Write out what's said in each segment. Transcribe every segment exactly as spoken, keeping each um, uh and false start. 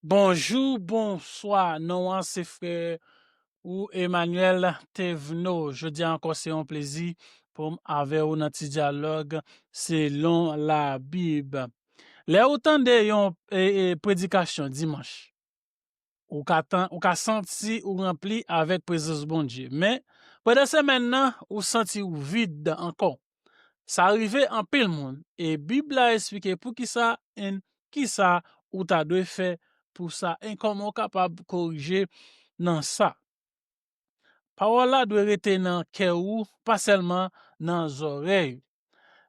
Bonjou, bonswa. Non an se frè ou Emmanuel Tevno. Jodi a ankò se yon plezi pou m avè ou nan ti dyalòg selon Labib. Lè ou tande yon e, e, predikasyon dimanch, ou ka, tan, ou ka santi ou ranpli avèk prezans Bondye. Men, pandan semèn nan, ou santi ou vid ankò. Sa rive anpil moun, e Bib la esplike poukisa e kisa ou ta dwe fè pou sa e kòman ou kapab korije nan sa. Pawòl la dwe rete nan kè ou, pa sèlman nan zòrèy ou.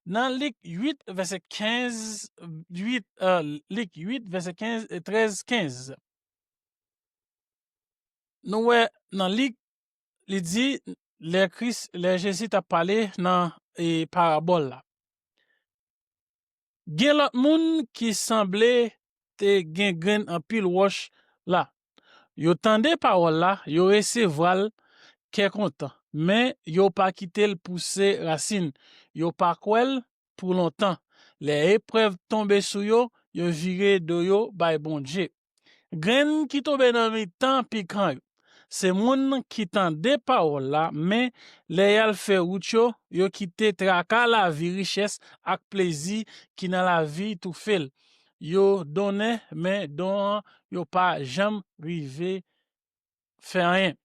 Nan Lik uit, vèsè kenz, uit, eh, Lik uit, vèsè kenz, eh, trèz, kenz. Nou wè nan Lik, li di, lè Kris, lè Jezi t ap pale nan, eh, parabòl la. Gen lòt moun ki sanble te gen grenn anpil wòch la. Yo tande pawòl la, yo resevwa l kè kontan, men yo pa kite l pouse rasin. Yo pa kwè l pou lontan. Lè eprèv tonbe sou yo, yo vire do yo bay Bondye. Grenn ki tonbe nan mitan pikan yo. Se moun ki tande pawòl la, men lè y al fè wout yo, yo kite traka lavi, richès ak plezi ki nan lavi toufe l. Yo donnen, men don an yo pa janm rive fè anyen.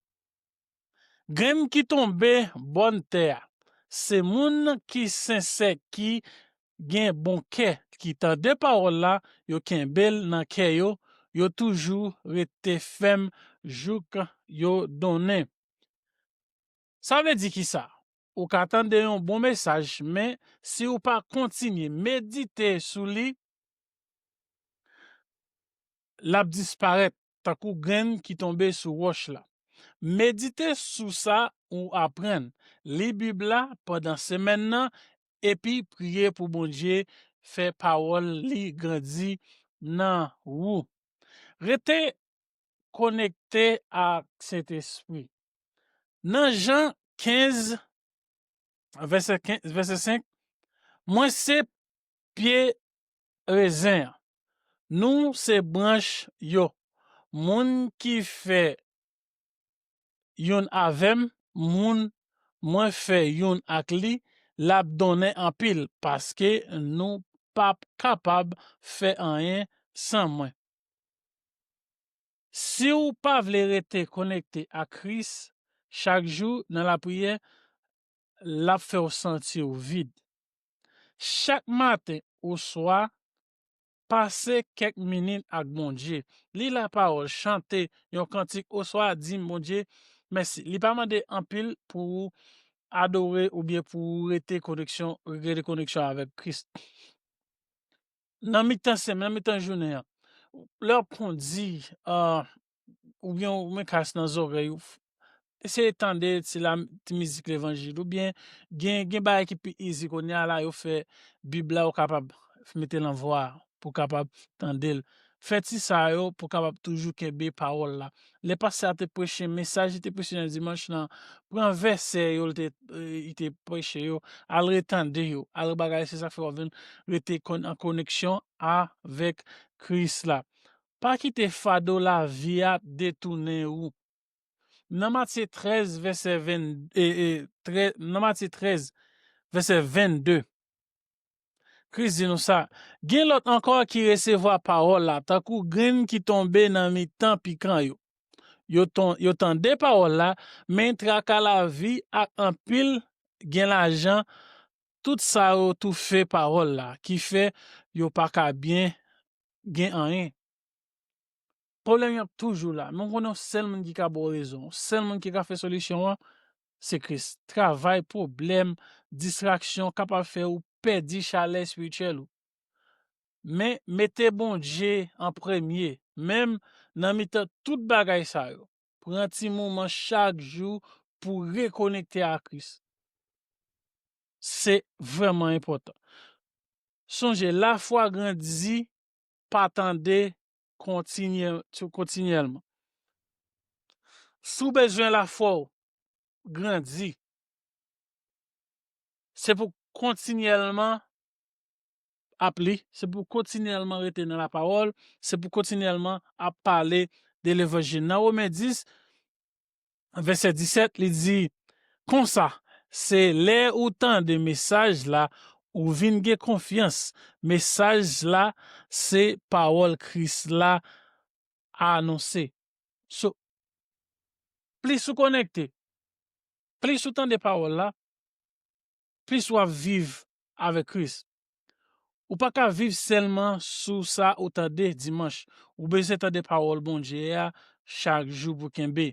Grenn ki tonbe bòn tè a. Se moun ki sensè, ki gen bon kè, ki tande pawòl la, yo kenbe l nan kè yo, yo toujou rete fèm jouk yo donnen. Sa vle di kisa? Ou ka tande yon bon mesaj, men si ou pa kontinye medite sou li, l ap disparèt tankou grenn ki tonbe sou wòch la. Medite sou sa ou aprann. Li Bib la pandan semèn nan, epi priye pou Bondye fè pawòl li grandi nan ou. Rete konekte ak Sentespri. Nan Jan kenz, vèsè kenz, vèsè senk, mwen se pye rezen an. Nou se branch yo. Moun ki fè youn avè m, moun mwen fè youn ak li, l ap donnen anpil, paske nou p ap kapab fè anyen san mwen. Si w pa vle rete konekte ak Kris chak jou nan lapriyè, l ap fè w santi w vid. Chak maten oswa pase kèk minit ak Bondye. Li lapawòl, chante yon kantik oswa di Bondye mèsi. Li pa mande anpil pou ou adore oubyen pou ou rete koneksyon, rete koneksyon avèk Kris. Nan mitan semèn, nan mitan jounen an, lè w ap kondi, ah, oubyen ou met kas nan zòrèy ou, eseye tande ti la, ti mizik levanjil, oubyen gen, gen bagay ki pi easy kounye a la, yo fè Bib la, ou kapab mete l an vwa pou w kapab tande l. Fè ti sa yo pou w kapab toujou kenbe pawòl la. Lè pastè a te preche, mesaj li te preche nan dimanch lan, pran vèsè yo, li te, eh, li te preche yo, al retande yo, al bagay, se sa k fè w vin rete kon-, an koneksyon avèk Kris la. Pa kite fado lavi a detounen ou. Nan Matye trèz, vèsè ven, e, e, trè-, nan Matye trèz, vèsè vennde, Kris di nou sa, gen lòt ankò ki resevwa pawòl la, tankou grenn ki tonbe nan mitan pikan yo. Yo ton-, yo tande pawòl la, men traka lavi ak anpil gen lajan, tout sa yo toufe pawòl la, ki fè yo pa ka byen gen anyen. Pwoblèm yo ap toujou la, men w konnen yon sèl moun ki ka ba w rezon, yon sèl moun ki ka fè solisyon an, se Kris. Travay, pwoblèm, distraksyon kapab fè ou pèdi chalè espirityèl ou. Men, mete Bondye an premye, menm nan mitan tout bagay sa yo. Pran ti moman chak jou pou rekonekte ak Kris. Se vrèman enpòtan. Sonje, lafwa grandi pa tande kontinyè-, kontinyèlman. Si w bezwen lafwa w grandi, se pou kontinyèlman ap li, se pou kontinyèlman rete nan lapawòl, se pou kontinyèlman ap pale de levanjil. Nan Women dis, vèsè disèt, li di konsa, se lè ou tande mesaj la, ou vin gen konfyans. Mesaj la, se pawòl Kris la anonse. So, plis ou konekte, plis ou tande pawòl la, plis w ap viv avèk Kris. Ou pa ka viv sèlman sou sa ou tande dimanch. Ou bezwen tande pawòl Bondye a chak jou pou kenbe.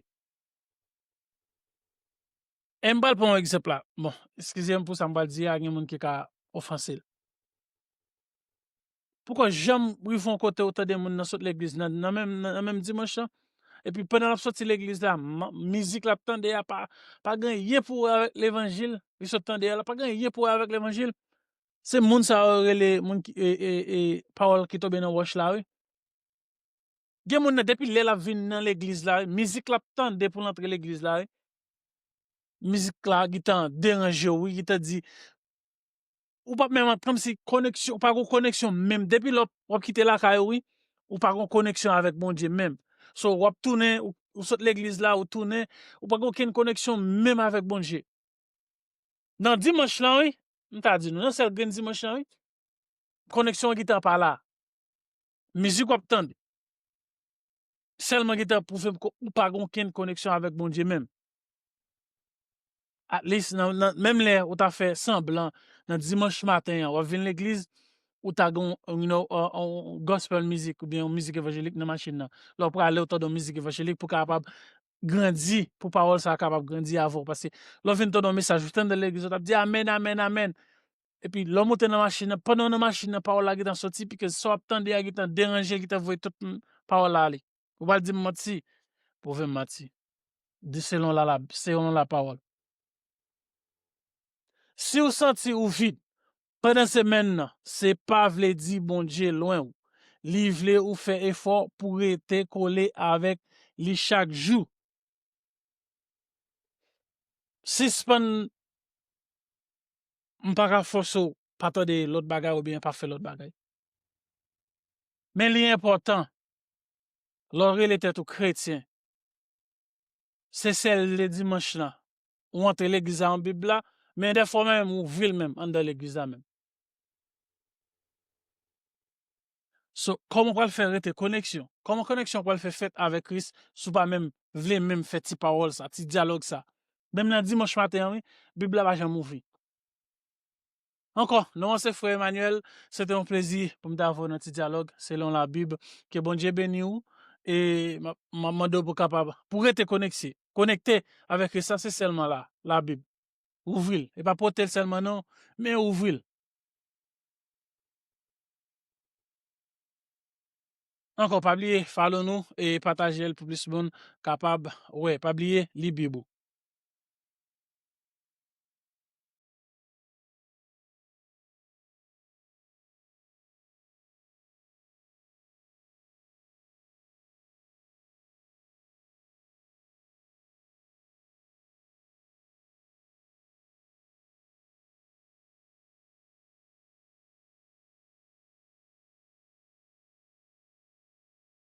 E m pral pran yon egzanp la. Bon, eskize m pou sa m pral di a, gen moun ki ka ofanse l. Poukò janm rive yon kote ou tande moun nan sot legliz nan, nan menm, nan, nan menm dimanch lan? Epi pandan l ap soti legliz la, ma- mizik l ap tande a pa, pa gen anyen pou wè avèk levanjil. Li sot tande a la, pa gen anyen pou wè avèk levanjil. Se moun sa yo rele moun ki, e, e, e, pawòl ki tonbe nan wòch la, wi. Gen moun nan, depi lè l ap vin nan legliz la, wi, mizik l ap tande pou l antre legliz la, wi. Mizik la gentan deranje w, wi, gentan di, ou p ap menm, kòmsi koneksyon, ou pa gen koneksyon menm. Depi lè w ap kite lakay ou, wi, ou pa gen koneksyon avèk Bondye menm. So, w ap tounen, ou, ou sot legliz la, ou tounen, ou pa gen okenn koneksyon menm avèk Bondye. Nan dimanch lan, wi, m ta di nou, nan sèl grenn dimanch lan, wi, koneksyon an gentan pa la. Mizik w ap tande sèlman gentan pwouve m ke ou pa gen okenn koneksyon avèk Bondye menm. At least, nan, nan, menm lè ou ta fè sanblan nan dimanch maten an, w ap vin legliz, ou ta gen, you know, on, on gospel mizik oubyen yon mizik evanjelik nan machin nan. Lè w prale, ou tande yon mizik evanjelik pou kapab grandi, pou pawòl sa a kapab grandi avè w. Paske lè w vin tande yon mesaj, ou tande legliz, ou t ap di, "Amèn, amèn, amèn." Epi lè w monte nan machin nan, pandan w nan machin nan, pawòl la gentan soti, pike sa w ap tande a gentan deranje, gentan voye tout m- pawòl la ale. Ou pral di m manti, pwouve m manti. Di selon la, la, selon lapawòl. Si w santi ou vid pandan semèn nan, se pa vle di Bondye lwen w. Li vle ou fè efò pou rete kole avèk li chak jou. Sispann, m pa ka fòse w pa tande lòt bagay oubyen pa fè lòt bagay. Men li enpòtan, lè w rele tèt ou kretyen, se sèl le dimanch lan ou antre legliz la, yon Bib la, men dèfwa menm ou ouvri l menm anndan legliz la menm. So, kòman w pral fè rete koneksyon? Kòman koneksyon w pral fè fèt avèk Kris si w pa menm vle menm fè ti pawòl sa, ti dyalòg sa? Menm nan dimanch maten an, wi, Bib la pa janm ouvri. Ankò, non an se frè Emmanuel, se te yon plezi pou m ta avè w nan ti dyalòg selon Labib. Ke Bondye beni w e m ap, m ap mande w pou kapab, pou rete konekte, konekte avèk Kris la, se sèlman la, Labib. Ouvri l. E pa pote l sèlman non, men ouvri l. Ankò, pa bliye follow nou e pataje l pou plis moun kapab wè. Pa bliye li Bib ou.